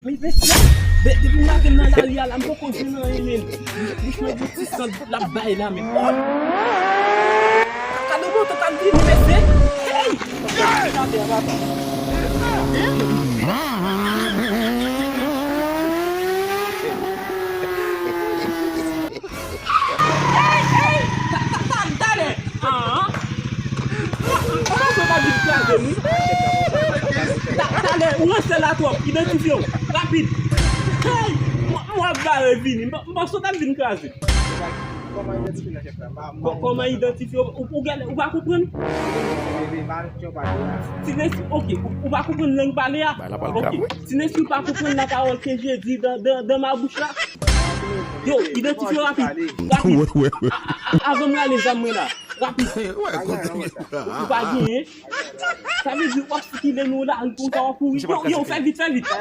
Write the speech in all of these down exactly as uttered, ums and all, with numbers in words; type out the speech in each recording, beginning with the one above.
Men mesye, de- depi maten m nan lari a la, m poko jwenn anyen, men. Bouch mwen gen ti sant l ap bay la, men. Oh! Gade moto k ap vini, mesye. Hey! Gade, papa. Hey, hey! Ta- ta- ta- Talè! Ah! Kòman sa w pa vin kraze m, wi? Ta- Talè, ou ranse la twòp, idantifye w, rapid! Hey! M- m w ap bare vini, m- m panse w t ap vin kraze. Kòman idantifye w, chèf la? Kò- Kòman idantifye w? Ou, ou gade, ou pa konprann? Ti Nesly, ok, ou, ou pa konprann lang pale a? Bay la pral grav, wi. Ti Nesly, ou pa konprann la parole que j'ai dit dans, dans, dans ma bouche la? Yo, idantifye w rapid. Rapid. Wè, wè, wè. A- a- a- Avan m rale zam mwen la. Rapid. Wè, kote. Ou pa genyen. Sa vle di w ap sikile nou la, pou sa w ap kouri. Yo, yo, fè vit, fè vit. Pa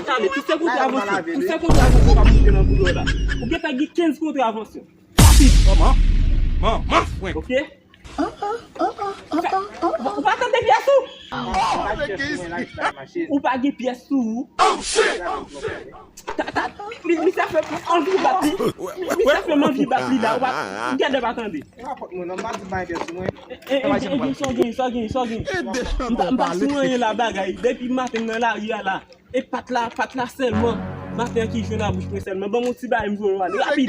tale, tout se kontravansyon. Tout se kontravansyon k ap moute nan boudò la. Ou gentan gen kenz kontravansyon. Rapid. Manman. Manman, frenk. Ok? Ou pa tande pyès ou? Ou pa gen pyès sou ou? Ta- ta- mi- Misye fè m anvi bat li. Mi- Misye fè m anvi bat li la. Ou pa- ou gade pa tande. E, e, e, e, sa w gen, sa w gen, sa w gen. M pa- m pa sou anyen la bagay. Depi maten m nan lari a la. E pat la, pat la sèlman. Maten an ki jwe nan bouch mwen sèlman. Ban m yon ti bagay m jwe ale. Rapid.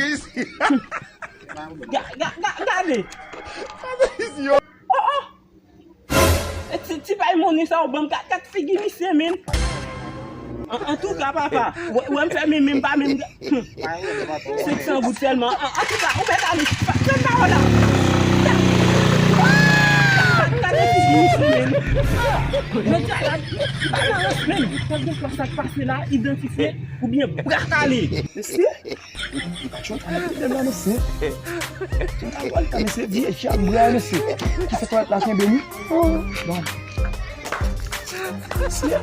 Ga- ga- ga- Gade. Oh, oh. E ti, ti bay monnen sa w ban m, gad, gad figi misye, men. An- Antouka, papa, wè, wè m fè men, men m pa menm. Senk san goud sèlman. An- Antouka, ou mèt ale. Pa- Fè m pawòl la. Gad, gad figi misye, men. Jodi a la, pa nan rans, men. Kèlkeswa sa k pase la, idantifye oubyen bra kale. Mesye. Jodi a, mesye. Jodi a, mesye, vye chal bra, mesye. Ki fè twalèt la kenbe m? Oh, bon. Mesye.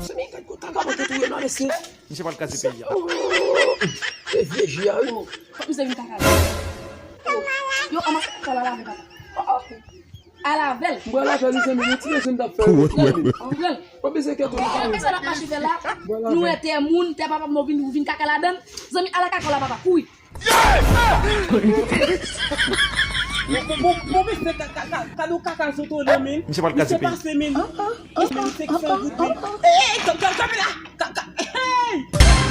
Se men gad kaka mwen te touye la, mesye. Misye pral kraze peyi a. Oh, se vye ji a, wi. Fòk misye vin kaka la. Yo, anmase kaka la lave, papa. Oh, oh. A lavel. Mwen lavel, li, zanmi, yon ti bezwen m t ap fè. Wè, wè, wè. Anvel. Pa bezwen kèt ou. Anvel sa n ap mache fè la. Nou wè tè moun, tè papa m, nou vin, vin kaka ladann. Zanmi, ala kaka la, papa, kouri. Bon, bon, bon, bon, mesye, ka- ka- ka- kado kaka zotone, men. Misye pral kraze peyi. Misye pase, men. Men, senk san goud, men. Ey, ey, kanpe la. Ka- ka- Hey!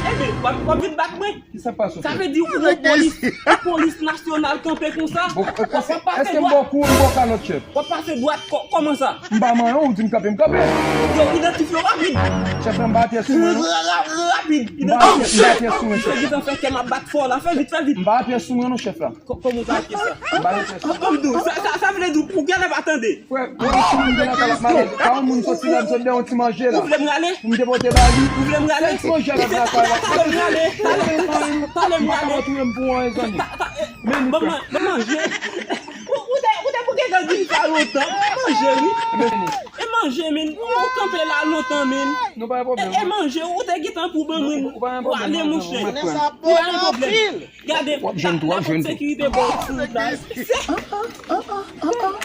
Ey, men, w ap- w ap vin bat mwen. Ki sa pase? Sa vle di ou polis, ou polis nasyonal kanpe konsa? Bon, w ap pase dwat. Èske m ba w kou, m ba w kalòt, chèf? W ap pase dwat, kò- kòman sa? M pa manyen w, ou di m kanpe, m kanpe. Yo, idantifye w rapid. Chèf la, m pa atè sou mwen, non. Ra- ra- Rapid, idantifye. M pa atè sou mwen, chèf la. Misye gentan fè kè m ap bat fò la, fè vit, fè vit. M pa atè sou mwen, non, chèf la. Kò- Kòman w atè sa? M pa atè sou mwen. Ban m di w, sa- sa- sa vle di w, ou genlè pa tande. Frè, mwen, si moun gen lakay la, m ale. Ka yon moun soti la, m sot dèyè yon ti manje la. Ou vle m rale? Pou m te pote ba li. Ou vle m rale? Sèl ti manje la, la, la. Talè m rale. Talè, talè, talè m rale. Ou pa retounen m pou anyen, zanmi. Ta- ta- eh, men ban mwen, ban manje. Ou, ou te, ou te pou gentan di m sa lontan. Manje, wi. E manje, men. Ou kanpe la lontan, men. Nou pa gen pwoblèm. E, e manje, ou te gentan pou ban mwen. Ou pa gen pwoblèm, ale, monchè. Ou pa gen pwoblèm. Gade, w ap jwenn tou, w ap jwenn tou. Sekirite bò sou wout la. Se,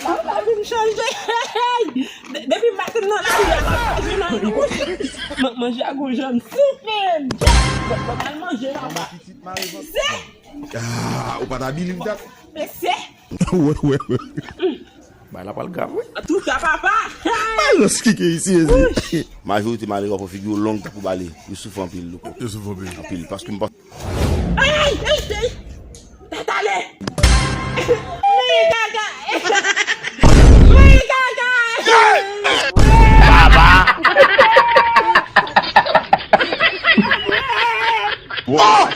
la, la vin chanje. Hey! De- Depi maten nan lari a, la pa jwenn anyen. Man- Manje a gon jan m fou, men. Al manje la, papa. Se. Ah, ou pa ta believe that? Mesye. Wè, wè, wè. Bay la pral grav, wi. Antouka, papa. Ay, lòs ki gen isi, ezi. Majorite malere w ap wè figi yo long tankou bale. Yo soufri anpil, louko. Yo soufri anpil. Anpil, paske m pa Ay, ay, ay. Tèt ale. Mwen kaka. Mwen kaka. Baba. Oh!